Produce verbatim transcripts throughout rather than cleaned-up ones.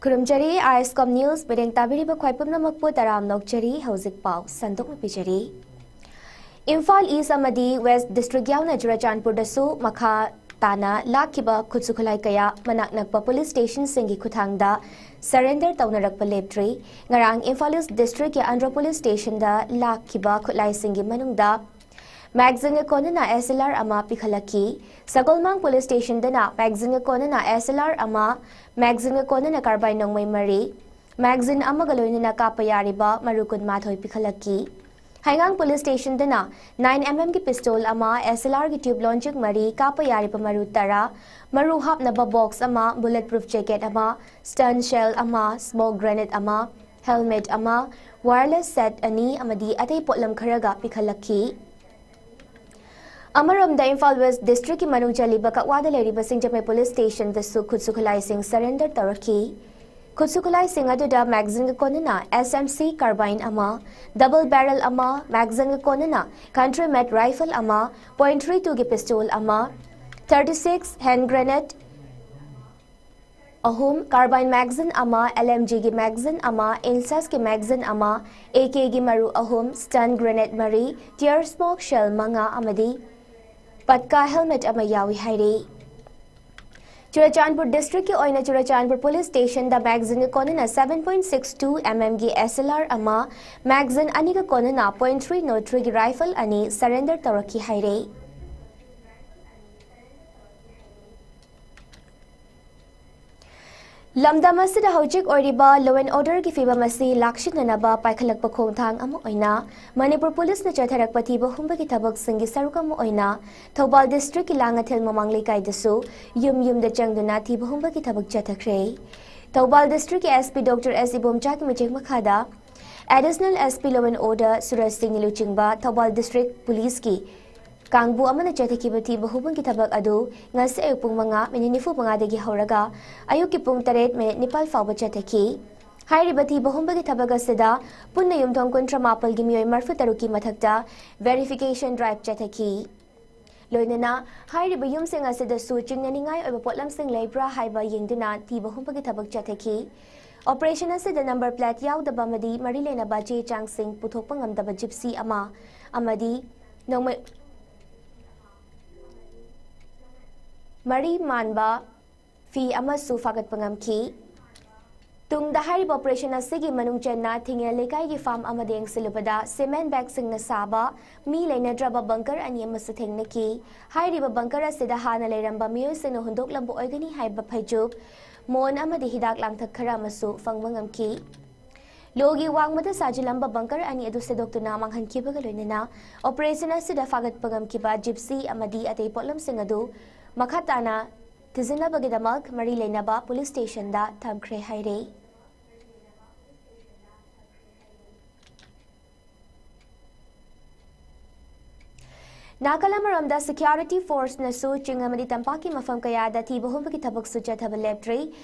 ꯈꯨꯔꯨꯝꯖꯔꯤ, ꯑꯥꯏ ꯑꯦꯁ ꯀꯣꯝ news ꯃꯤꯠꯌꯦꯡ ꯇꯥꯕꯤꯔꯤꯕ ꯈ꯭ꯋꯥꯏ ꯄꯨꯝꯅꯃꯛꯄꯨ ꯇꯔꯥꯝꯅ ꯑꯣꯛꯆꯔꯤ꯫ ꯍꯧꯖꯤꯛ ꯄꯥꯎ ꯁꯟꯗꯣꯛꯅ ꯄꯤꯖꯔꯤ꯫ ꯏꯝꯐꯥꯜ ꯏꯁ ꯑꯃꯗꯤ ꯋꯦꯁ ꯗꯤꯁꯇ꯭ꯔꯤꯛ ꯌꯥꯎꯅ ꯆꯨꯔꯆꯥꯟꯄꯨꯔꯗꯁꯨ ꯃꯈꯥ ꯇꯥꯅ ꯂꯥꯛꯈꯤꯕ ꯈꯨꯠꯁꯨ ꯈꯨꯠꯂꯥꯏ ꯀꯌꯥ ꯃꯅꯥꯛ ꯅꯛꯄ ꯄꯨꯂꯤꯁ ꯁ꯭ꯇꯦꯁꯟꯁꯤꯡꯒꯤ ꯈꯨꯠꯊꯥꯡꯗ ꯁꯔꯦꯟꯗꯔ ꯇꯧꯅꯔꯛꯄ ꯂꯦꯞꯇ꯭ꯔꯤ꯫ ꯉꯔꯥꯡ ꯏꯝꯐꯥꯜ ꯏꯁ ꯗꯤꯁꯇ꯭ꯔꯤꯛꯀꯤ ꯑꯟꯗ꯭ꯔꯣ ꯄꯨꯂꯤꯁ ꯁ꯭ꯇꯦꯁꯟꯗ ꯂꯥꯛꯈꯤꯕ ꯈꯨꯠꯂꯥꯏꯁꯤꯡꯒꯤ ꯃꯅꯨꯡꯗ ꯃꯦꯒꯥꯖꯤꯟꯒ ꯀꯣꯟꯅꯅ ꯑꯦꯁ ꯑꯦꯜ ꯑꯥꯔ ꯑꯃ ꯄꯤꯈꯠꯂꯛꯈꯤ꯫ ꯁꯒꯣꯜꯃꯥꯡ ꯄꯨꯂꯤꯁ ꯁ꯭ꯇꯦꯁꯟꯗꯅ ꯃꯦꯒꯥꯖꯤꯟꯒ ꯀꯣꯟꯅꯅ ꯑꯦꯁ ꯑꯦꯜ ꯑꯥꯔ ꯑꯃ, ꯃꯦꯒꯥꯖꯤꯟꯒ ꯀꯣꯟꯅꯅ ꯀꯥꯔꯕꯥꯏꯟ ꯅꯣꯡꯃꯩ ꯃꯔꯤ, ꯃꯦꯒꯥꯖꯤꯟ ꯑꯃꯒ ꯂꯣꯏꯅꯅ ꯀꯥꯞꯄ ꯌꯥꯔꯤꯕ ꯃꯔꯨ ꯀꯨꯟꯃꯥꯊꯣꯏ ꯄꯤꯈꯠꯂꯛꯈꯤ꯫ ꯍꯩꯉꯥꯡ ꯄꯨꯂꯤꯁ ꯁ꯭ꯇꯦꯁꯟꯗꯅ ꯅꯥꯏꯟ ꯑꯦꯝ ꯑꯦꯝꯒꯤ ꯄꯤꯁꯇꯣꯜ ꯑꯃ, ꯑꯦꯁ ꯑꯦꯜ ꯑꯥꯔꯒꯤ ꯇ꯭ꯌꯨꯕ ꯂꯣꯟꯆꯤꯛ ꯃꯔꯤ, ꯀꯥꯞꯄ ꯌꯥꯔꯤꯕ ꯃꯔꯨ ꯇꯔꯥ, ꯃꯔꯨ ꯍꯥꯞꯅꯕ ꯕꯣꯛꯁ ꯑꯃ, ꯕꯨꯂꯦꯠ ꯄ꯭ꯔꯨꯐ ꯖꯦꯀꯦꯠ ꯑꯃ, ꯁ꯭ꯇꯟ ꯁꯦꯜ ꯑꯃ, ꯁ꯭ꯃꯣꯛ ꯒ꯭ꯔꯦꯅꯦꯗ ꯑꯃ, ꯍꯦꯜꯃꯦꯠ ꯑꯃ, ꯋꯥꯌꯔꯂꯦꯁ ꯁꯦꯠ ꯑꯅꯤ ꯑꯃꯗꯤ ꯑꯇꯩ ꯄꯣꯠꯂꯝ ꯈꯔꯒ ꯄꯤꯈꯠꯂꯛꯈꯤ꯫ ꯑꯃꯔꯣꯝꯗ, ꯏꯝꯐꯥꯜ ꯋꯦꯁ ꯗꯤꯁꯇ꯭ꯔꯤꯛꯀꯤ ꯃꯅꯨꯡ ꯆꯜꯂꯤꯕ ꯀꯛꯋꯥꯗ ꯂꯩꯔꯤꯕ ꯁꯤꯡꯖꯃꯩ ꯄꯨꯂꯤꯁ ꯁ꯭ꯇꯦꯁꯟꯗꯁꯨ ꯈꯨꯠꯁꯨ ꯈꯨꯠꯂꯥꯏꯁꯤꯡ ꯁꯔꯦꯟꯗꯔ ꯇꯧꯔꯛꯈꯤ꯫ ꯈꯨꯠꯁꯨ ꯈꯨꯠꯂꯥꯏꯁꯤꯡ ꯑꯗꯨꯗ ꯃꯦꯒꯥꯖꯤꯟꯒ ꯀꯣꯟꯅꯅ ꯑꯦꯁ ꯑꯦꯝ ꯁꯤ ꯀꯥꯔꯕꯥꯏꯟ ꯑꯃ, ꯗꯕꯜ ꯕꯦꯔꯦꯜ ꯑꯃ, ꯃꯦꯒꯥꯖꯤꯟꯒ ꯀꯣꯟꯅꯅ ꯀꯟꯇ꯭ꯔꯤ ꯃꯦꯗ ꯔꯥꯏꯐꯜ ꯑꯃ, ꯄꯣꯏꯟꯠ ꯊ꯭ꯔꯤ ꯇꯨꯒꯤ ꯄꯤꯁꯇꯣꯜ ꯑꯃ, ꯊꯥꯔꯇꯤ ꯁꯤꯛꯁ ꯍꯦꯟꯗ ꯒ꯭ꯔꯦꯅꯦꯗ ꯑꯍꯨꯝ, ꯀꯥꯔꯕꯥꯏꯟ ꯃꯦꯒꯥꯖꯤꯟ ꯑꯃ, ꯑꯦꯜ ꯑꯦꯝ ꯖꯤꯒꯤ ꯃꯦꯒꯥꯖꯤꯟ ꯑꯃ, ꯏꯟꯁꯥꯁꯀꯤ ꯃꯦꯒꯥꯖꯤꯟ ꯑꯃ, ꯑꯦ ꯀꯦꯒꯤ ꯃꯔꯨ ꯑꯍꯨꯝ, ꯁ꯭ꯇꯟ ꯒ꯭ꯔꯦꯅꯦꯗ ꯃꯔꯤ, ꯇꯤꯌꯔ ꯁ꯭ꯃꯣꯛ ꯁꯦꯜ ꯃꯉꯥ ꯑꯃꯗꯤ ꯄꯠꯀꯥ ꯍꯦꯜꯃꯦꯠ ꯑꯃ ꯌꯥꯎꯏ ꯍꯥꯏꯔꯤ꯫ ꯆꯨꯔꯆꯥꯟꯄꯨꯔ ꯗꯤꯁꯇ꯭ꯔꯤꯛꯀꯤ ꯑꯣꯏꯅ ꯆꯨꯔꯆꯥꯟꯄꯨꯔ ꯄꯨꯂꯤꯁ ꯁ꯭ꯇꯦꯁꯟꯗ ꯃꯦꯒꯥꯖꯤꯟꯒ ꯀꯣꯟꯅꯅ seven point six two M ꯑꯦꯝꯒꯤ ꯑꯦꯁ ꯑꯦꯜ ꯑꯥꯔ ꯑꯃ, ꯃꯦꯒꯥꯖꯤꯟ ꯑꯅꯤꯒ ꯀꯣꯟꯅꯅ ꯄꯣꯏꯟꯠ ꯊ꯭ꯔꯤ ꯅꯣꯠ ꯊ꯭ꯔꯤꯒꯤ ꯔꯥꯏꯐꯜ ꯑꯅꯤ ꯁꯔꯦꯟꯗꯔ ꯇꯧꯔꯛꯈꯤ ꯍꯥꯏꯔꯤ꯫ ꯂꯝꯗꯝ ꯑꯁꯤꯗ ꯍꯧꯖꯤꯛ ꯑꯣꯏꯔꯤꯕ law and orderꯒꯤ ꯐꯤꯕꯝ ꯑꯁꯤ ꯂꯥꯛꯁꯤꯟꯅꯅꯕ ꯄꯥꯏꯈꯠꯂꯛꯄ ꯈꯣꯡꯊꯥꯡ ꯑꯃ ꯑꯣꯏꯅ ꯃꯅꯤꯄꯨꯔ ꯄꯨꯂꯤꯁꯅ ꯆꯠꯊꯔꯛꯄ ꯊꯤꯕ ꯍꯨꯝꯕꯒꯤ ꯊꯕꯛꯁꯤꯡꯒꯤ ꯁꯔꯨꯛ ꯑꯃ ꯑꯣꯏꯅ ꯊꯧꯕꯥꯜ ꯗꯤꯁꯇ꯭ꯔꯤꯛꯀꯤ ꯂꯥꯡꯉꯊꯦꯜ ꯃꯃꯥꯡ ꯂꯩꯀꯥꯏꯗꯁꯨ ꯌꯨꯝ ꯌꯨꯝꯗ ꯆꯪꯗꯨꯅ ꯊꯤꯕ ꯍꯨꯝꯕꯒꯤ ꯊꯕꯛ ꯆꯠꯊꯈ꯭ꯔꯦ꯫ ꯊꯧꯕꯥꯜ ꯗꯤꯁꯇ꯭ꯔꯤꯛꯀꯤ ꯑꯦꯁ ꯄꯤ ꯗꯣꯛꯇꯔ ꯑꯦꯁ ꯏꯕꯣꯝꯆꯥꯒꯤ ꯃꯤꯠꯌꯦꯡ ꯃꯈꯥꯗ additional S P law and order ꯁꯨꯔꯖ ꯁꯤꯡꯅ ꯂꯨꯆꯤꯡꯕ ꯊꯧꯕꯥꯜ ꯗꯤꯁꯇ꯭ꯔꯤꯛ ꯄꯨꯂꯤꯁꯀꯤ ꯀꯥꯡꯕꯨ ꯑꯃꯅ ꯆꯠꯊꯈꯤꯕ ꯊꯤꯕ ꯍꯨꯝꯕꯒꯤ ꯊꯕꯛ ꯑꯗꯨ ꯉꯁꯤ ꯑꯌꯨꯛ ꯄꯨꯡ ꯃꯉꯥ ꯃꯤꯅꯤꯠ ꯅꯤꯐꯨ ꯃꯉꯥꯗꯒꯤ ꯍꯧꯔꯒ ꯑꯌꯨꯛꯀꯤ ꯄꯨꯡ ꯇꯔꯦꯠ ꯃꯤꯅꯤꯠ ꯅꯤꯄꯥꯜ ꯐꯥꯎꯕ ꯆꯠꯊꯈꯤ꯫ ꯍꯥꯏꯔꯤꯕ ꯊꯤꯕ ꯍꯨꯝꯕꯒꯤ ꯊꯕꯛ ꯑꯁꯤꯗ ꯄꯨꯟꯅ ꯌꯨꯝꯊꯣꯡ ꯀꯨꯟꯊ꯭ꯔꯥ ꯃꯥꯄꯜꯒꯤ ꯃꯤꯑꯣꯏ ꯃꯔꯤꯐꯨ ꯇꯔꯨꯛꯀꯤ ꯃꯊꯛꯇ verification drive ꯆꯠꯊꯈꯤ꯫ ꯂꯣꯏꯅꯅ ꯍꯥꯏꯔꯤꯕ ꯌꯨꯝꯁꯤꯡ ꯑꯁꯤꯗꯁꯨ ꯆꯤꯡꯅꯅꯤꯡꯉꯥꯏ ꯑꯣꯏꯕ ꯄꯣꯠꯂꯝꯁꯤꯡ ꯂꯩꯕ꯭ꯔꯥ ꯍꯥꯏꯕ ꯌꯦꯡꯗꯨꯅ ꯊꯤꯕ ꯍꯨꯝꯕꯒꯤ ꯊꯕꯛ ꯆꯠꯊꯈꯤ꯫ ꯑꯣꯄꯔꯦꯁꯟ ꯑꯁꯤꯗ ꯅꯝꯕꯔ ꯄ꯭ꯂꯦꯠ ꯌꯥꯎꯗꯕ ꯑꯃꯗꯤ ꯃꯔꯤ ꯂꯩꯅꯕ ꯆꯦ ꯆꯥꯡꯁꯤꯡ ꯄꯨꯊꯣꯛꯄ ꯉꯝꯗꯕ ꯖꯤꯞꯁꯤ ꯑꯃ ꯑꯃꯗꯤ ꯅꯣꯡꯃꯩ ꯃꯔꯤ ꯃꯥꯟꯕ ꯐꯤ ꯑꯃꯁꯨ ꯐꯥꯒꯠꯄ ꯉꯝꯈꯤ꯫ ꯇꯨꯡꯗ ꯍꯥꯏꯔꯤꯕ ꯑꯣꯄꯔꯦꯁꯟ ꯑꯁꯤꯒꯤ ꯃꯅꯨꯡ ꯆꯟꯅ ꯊꯤꯡꯉꯦꯜ ꯂꯩꯀꯥꯏꯒꯤ ꯐꯥꯔꯝ ꯑꯃꯗ ꯌꯦꯡꯁꯤꯜꯂꯨꯕꯗ ꯁꯤꯃꯦꯟ ꯕꯦꯒꯁꯤꯡꯅ ꯁꯥꯕ ꯃꯤ ꯂꯩꯅꯗ꯭ꯔꯕ ꯕꯪꯀꯔ ꯑꯅꯤ ꯑꯃꯁꯨ ꯊꯦꯡꯅꯈꯤ꯫ ꯍꯥꯏꯔꯤꯕ ꯕꯪꯀꯔ ꯑꯁꯤꯗ ꯍꯥꯟꯅ ꯂꯩꯔꯝꯕ ꯃꯤꯑꯣꯏꯁꯤꯡꯅ ꯍꯨꯟꯗꯣꯛꯂꯝꯕ ꯑꯣꯏꯒꯅꯤ ꯍꯥꯏꯕ ꯐꯩꯖꯨꯞ, ꯃꯣꯟ ꯑꯃꯗꯤ ꯍꯤꯗꯥꯛ ꯂꯥꯡꯊꯛ ꯈꯔ ꯑꯃꯁꯨ ꯐꯪꯕ ꯉꯝꯈꯤ꯫ ꯂꯣꯒꯤ ꯋꯥꯡꯃꯗ ꯁꯥꯖꯤꯜꯂꯝꯕ ꯕꯪꯀꯔ ꯑꯅꯤ ꯑꯗꯨ ꯁꯦꯗꯣꯛꯇꯨꯅ ꯃꯥꯡꯍꯟꯈꯤꯕꯒ ꯂꯣꯏꯅꯅ ꯑꯣꯄꯔꯦꯁꯟ ꯑꯁꯤꯗ ꯐꯥꯒꯠꯄ ꯉꯝꯈꯤꯕ ꯖꯤꯞꯁꯤ ꯑꯃꯗꯤ ꯑꯇꯩ ꯄꯣꯠꯂꯝꯁꯤꯡ ꯑꯗꯨ ꯃꯈꯥ ꯇꯥꯅ ꯊꯤꯖꯤꯟꯅꯕꯒꯤꯗꯃꯛ ꯃꯔꯤ ꯂꯩꯅꯕ ꯄꯨꯂꯤꯁ ꯁ꯭ꯇꯦꯁꯟꯗ ꯊꯝꯈ꯭ꯔꯦ ꯍꯥꯏꯔꯤ꯫ ꯅꯥꯀꯜ ꯑꯃꯔꯣꯝꯗ ꯁꯦꯀ꯭ꯌꯨꯔꯤꯇꯤ ꯐꯣꯔꯁꯅꯁꯨ ꯆꯤꯡ ꯑꯃꯗꯤ ꯇꯝꯄꯥꯛꯀꯤ ꯃꯐꯝ ꯀꯌꯥꯗ ꯊꯤꯕ ꯍꯨꯝꯕꯒꯤ ꯊꯕꯛꯁꯨ ꯆꯠꯊꯕ ꯂꯦꯞꯇ꯭ꯔꯤ꯫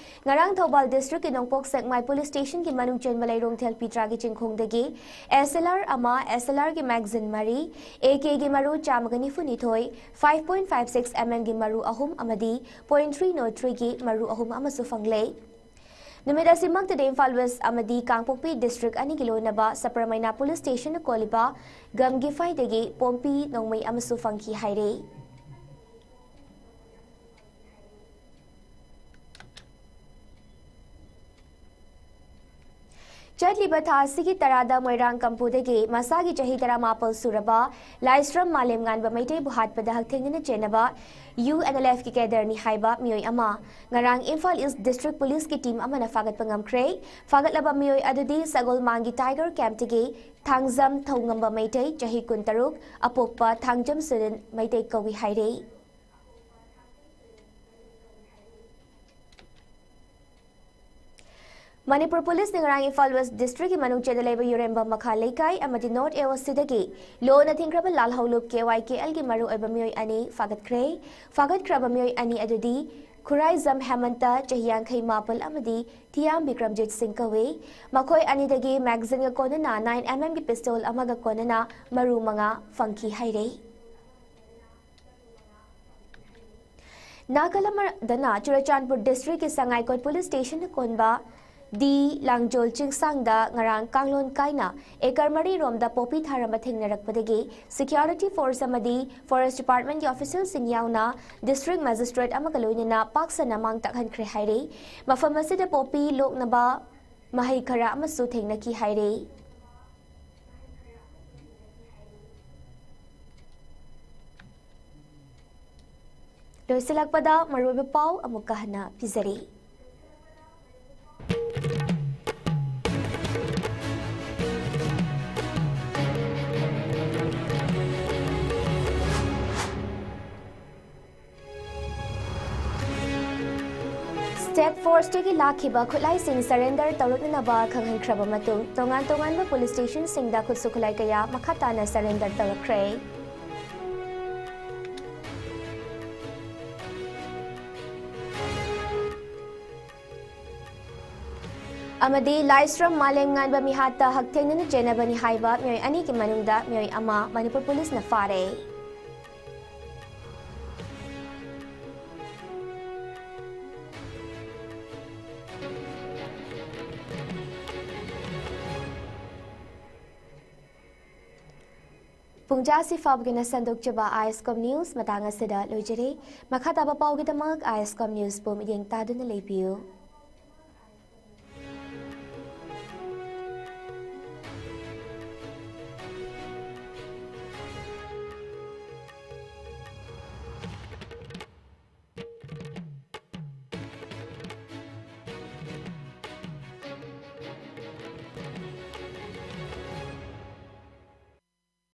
ꯉꯔꯥꯡ ꯊꯧꯕꯥꯜ ꯗꯤꯁꯇ꯭ꯔꯤꯛꯀꯤ ꯅꯣꯡꯄꯣꯛ ꯁꯦꯛꯃꯥꯏ ꯄꯨꯂꯤꯁ ꯁ꯭ꯇꯦꯁꯟꯒꯤ ꯃꯅꯨꯡ ꯆꯟꯕ ꯂꯩꯔꯣꯡꯊꯦꯜ ꯄꯤꯇ꯭ꯔꯥꯒꯤ ꯆꯤꯡꯈꯣꯡꯗꯒꯤ ꯑꯦꯁ ꯑꯦꯜ ꯑꯥꯔ ꯑꯃ, ꯑꯦꯁ ꯑꯦꯜ ꯑꯥꯔꯒꯤ ꯃꯦꯒꯖꯤꯟ ꯃꯔꯤ, ꯑꯦ ꯀꯦꯒꯤ ꯃꯔꯨ ꯆꯥꯝꯃꯒ ꯅꯤꯐꯨ ꯅꯤꯊꯣꯏ, five point five six M Mꯒꯤ ꯃꯔꯨ ꯑꯍꯨꯝ ꯑꯃꯗꯤ point three zero threeꯒꯤ ꯃꯔꯨ ꯑꯍꯨꯝ ꯑꯃꯁꯨ ꯐꯪꯂꯦ꯫ ꯅꯨꯃꯤꯠ ꯑꯁꯤꯃꯛꯇꯗ ꯏꯝꯐꯥꯜ ꯋꯦꯁ ꯑꯃꯗꯤ ꯀꯥꯡꯄꯣꯛꯄꯤ ꯗꯤꯁꯇ꯭ꯔꯤꯛ ꯑꯅꯤꯒꯤ ꯂꯣꯏꯅꯕ ꯁꯄꯔꯃꯩꯅꯥ ꯄꯨꯂꯤꯁ ꯁ꯭ꯇꯦꯁꯟꯅ ꯀꯣꯜꯂꯤꯕ ꯒꯝꯒꯤꯐꯥꯏꯗꯒꯤ ꯄꯣꯝꯄꯤ ꯅꯣꯡꯃꯩ ꯑꯃꯁꯨ ꯐꯪꯈꯤ ꯍꯥꯏꯔꯦ꯫ ꯆꯠꯂꯤꯕ ꯊꯥ ꯑꯁꯤꯒꯤ ꯇꯔꯥꯗ ꯃꯣꯏꯔꯥꯡ ꯀꯝꯄꯨꯗꯒꯤ ꯃꯁꯥꯒꯤ ꯆꯍꯤ ꯇꯔꯥꯃꯥꯄꯜ ꯁꯨꯔꯕ ꯂꯥꯏꯁ꯭ꯔꯝ ꯃꯥꯂꯦꯝꯉꯥꯟꯕ ꯃꯩꯇꯩꯕꯨ ꯍꯥꯠꯄꯗ ꯍꯛꯊꯦꯡꯅꯅ ꯆꯦꯟꯅꯕ ꯌꯨ ꯑꯦꯟ ꯑꯦꯜ ꯑꯦꯐꯀꯤ ꯀꯦꯗꯔꯅꯤ ꯍꯥꯏꯕ ꯃꯤꯑꯣꯏ ꯑꯃ ꯉꯔꯥꯡ ꯏꯝꯐꯥꯜ ꯏꯁ ꯗꯤꯁꯇ꯭ꯔꯤꯛ ꯄꯨꯂꯤꯁꯀꯤ ꯇꯤꯝ ꯑꯃꯅ ꯐꯥꯒꯠꯄ ꯉꯝꯈ꯭ꯔꯦ꯫ ꯐꯥꯒꯠꯂꯕ ꯃꯤꯑꯣꯏ ꯑꯗꯨꯗꯤ ꯁꯒꯣꯜꯃꯥꯡꯒꯤ ꯇꯥꯏꯒꯔ ꯀꯦꯝꯞꯇꯒꯤ ꯊꯥꯡꯖꯝ ꯊꯧꯉꯝꯕ ꯃꯩꯇꯩ, ꯆꯍꯤ ꯀꯨꯟꯇꯔꯨꯛ, ꯑꯄꯣꯛꯄ ꯊꯥꯡꯖꯝ ꯁꯨꯅꯤꯜ ꯃꯩꯇꯩ ꯀꯧꯏ ꯍꯥꯏꯔꯤ꯫ ꯃꯅꯤꯄꯨꯔ ꯄꯨꯂꯤꯁꯅ ꯉꯔꯥꯡ ꯏꯝꯐꯥꯜ ꯋꯦꯁ ꯗꯤꯁꯇ꯭ꯔꯤꯛꯀꯤ ꯃꯅꯨꯡ ꯆꯟꯅ ꯂꯩꯕ ꯌꯨꯔꯦꯝꯕꯝ ꯃꯈꯥ ꯂꯩꯀꯥꯏ ꯑꯃꯗꯤ ꯅꯣꯔꯠ ꯑꯦ ꯑꯣ ꯁꯤꯗꯒꯤ ꯂꯣꯟꯅ ꯊꯤꯡꯈ꯭ꯔꯕ ꯂꯥꯜꯍꯧꯂꯨꯞ ꯀꯦ ꯋꯥꯏ ꯀꯦ ꯑꯦꯜꯒꯤ ꯃꯔꯨꯑꯣꯏꯕ ꯃꯤꯑꯣꯏ ꯑꯅꯤ ꯐꯥꯒꯠꯈ꯭ꯔꯦ꯫ ꯐꯥꯒꯠꯈ꯭ꯔꯕ ꯃꯤꯑꯣꯏ ꯑꯅꯤ ꯑꯗꯨꯗꯤ ꯈꯨꯔꯥꯏꯖꯝ ꯍꯦꯃꯟꯇ, ꯆꯍꯤ ꯌꯥꯡꯈꯩ ꯃꯥꯄꯜ ꯑꯃꯗꯤ ꯊꯤꯌꯥꯝ ꯕꯤꯀ꯭ꯔꯝꯖꯤꯠ ꯁꯤꯡ ꯀꯧꯏ꯫ ꯃꯈꯣꯏ ꯑꯅꯤꯗꯒꯤ ꯃꯦꯒꯖꯤꯟꯒ ꯀꯣꯟꯅꯅ nine M M ꯒꯤ ꯄꯤꯁꯇꯣꯜ ꯑꯃꯒ ꯀꯣꯟꯅꯅ ꯃꯔꯨ ꯃꯉꯥ ꯐꯪꯈꯤ ꯍꯥꯏꯔꯤ꯫ ꯅꯥꯀꯜ ꯑꯃꯗꯅ ꯆꯨꯔꯆꯥꯟꯄꯨꯔ ꯗꯤꯁꯇ꯭ꯔꯤꯛꯀꯤ ꯁꯉꯥꯏꯀꯣꯠ ꯄꯨꯂꯤꯁ ꯁ꯭ꯇꯦꯁꯟꯅ ꯀꯣꯟꯕ ꯗꯤ ꯂꯥꯡꯖꯣꯜ ꯆꯤꯡꯁꯥꯡꯗ ꯉꯔꯥꯡ ꯀꯥꯡꯂꯣꯟ ꯀꯥꯏꯅ ꯑꯦꯀꯔ ꯃꯔꯤ ꯔꯣꯝꯗ ꯄꯣꯄꯤ ꯊꯥꯔꯝꯕ ꯊꯦꯡꯅꯔꯛꯄꯗꯒꯤ ꯁꯦꯀ꯭ꯌꯨꯔꯤꯇꯤ ꯐꯣꯔꯁ ꯑꯃꯗꯤ ꯐꯣꯔꯦꯁ ꯗꯤꯄꯥꯔꯠꯃꯦꯟꯒꯤ ꯑꯣꯐꯤꯁꯤꯌꯦꯜꯁꯤꯡ ꯌꯥꯎꯅ ꯗꯤꯁꯇ꯭ꯔꯤꯛ ꯃꯦꯖꯤꯁꯇ꯭ꯔꯦꯠ ꯑꯃꯒ ꯂꯣꯏꯅꯅ ꯄꯥꯛ ꯁꯟꯅ ꯃꯥꯡ ꯇꯥꯛꯍꯟꯈ꯭ꯔꯦ ꯍꯥꯏꯔꯤ꯫ ꯃꯐꯝ ꯑꯁꯤꯗ ꯄꯣꯄꯤ ꯂꯣꯛꯅꯕ ꯃꯍꯩ ꯈꯔ ꯑꯃꯁꯨ ꯊꯦꯡꯅꯈꯤ ꯍꯥꯏꯔꯤ꯫ ꯂꯣꯏꯁꯤꯜꯂꯛꯄꯗ ꯃꯔꯨꯑꯣꯏꯕ ꯄꯥꯎ ꯑꯃꯨꯛꯀ ꯍꯟꯅ ꯄꯤꯖꯔꯤ꯫ ꯁ꯭ꯇꯦꯠ ꯐꯣꯔꯁꯇꯒꯤ ꯂꯥꯛꯈꯤꯕ ꯈꯨꯠꯂꯥꯏꯁꯤꯡ ꯁꯔꯦꯟꯗꯔ ꯇꯧꯔꯛꯅꯅꯕ ꯈꯪꯍꯟꯈ꯭ꯔꯕ ꯃꯇꯨꯡ, ꯇꯣꯉꯥꯟ ꯇꯣꯉꯥꯟꯕ ꯄꯨꯂꯤꯁ ꯁ꯭ꯇꯦꯁꯟꯁꯤꯡꯗ ꯈꯨꯠꯁꯨ ꯈꯨꯠꯂꯥꯏ ꯀꯌꯥ ꯃꯈꯥ ꯇꯥꯅ ꯁꯔꯦꯟꯗꯔ ꯇꯧꯔꯛꯈ꯭ꯔꯦ꯫ ꯑꯃꯗꯤ ꯂꯥꯏꯁ꯭ꯔꯝ ꯃꯥꯂꯦꯝꯉꯥꯟꯕ ꯃꯤꯍꯥꯠꯇ ꯍꯛꯊꯦꯡꯅꯅ ꯆꯦꯟꯅꯕꯅꯤ ꯍꯥꯏꯕ ꯃꯤꯑꯣꯏ ꯑꯅꯤꯒꯤ ꯃꯅꯨꯡꯗ ꯃꯤꯑꯣꯏ ꯑꯃ ꯃꯅꯤꯄꯨꯔ ꯄꯨꯂꯤꯁꯅ ꯐꯥꯔꯦ꯫ ꯄꯨꯡꯖꯥꯁꯤ ꯐꯥꯎꯕꯒꯤꯅ ꯁꯟꯗꯣꯛꯆꯕ ꯑꯥꯏ ꯑꯦꯁ ꯀꯣꯝ ꯅ꯭ꯌꯨꯁ ꯃꯇꯥꯡ ꯑꯁꯤꯗ ꯂꯣꯏꯖꯔꯦ꯫ ꯃꯈꯥ ꯇꯥꯕ ꯄꯥꯎꯒꯤꯗꯃꯛ ꯑꯥꯏ ꯑꯦꯁ ꯀꯣꯝ ꯅ꯭ꯌꯨꯁꯄꯨ ꯃꯤꯠꯌꯦꯡ ꯇꯥꯗꯨꯅ ꯂꯩꯕꯤꯌꯨ꯫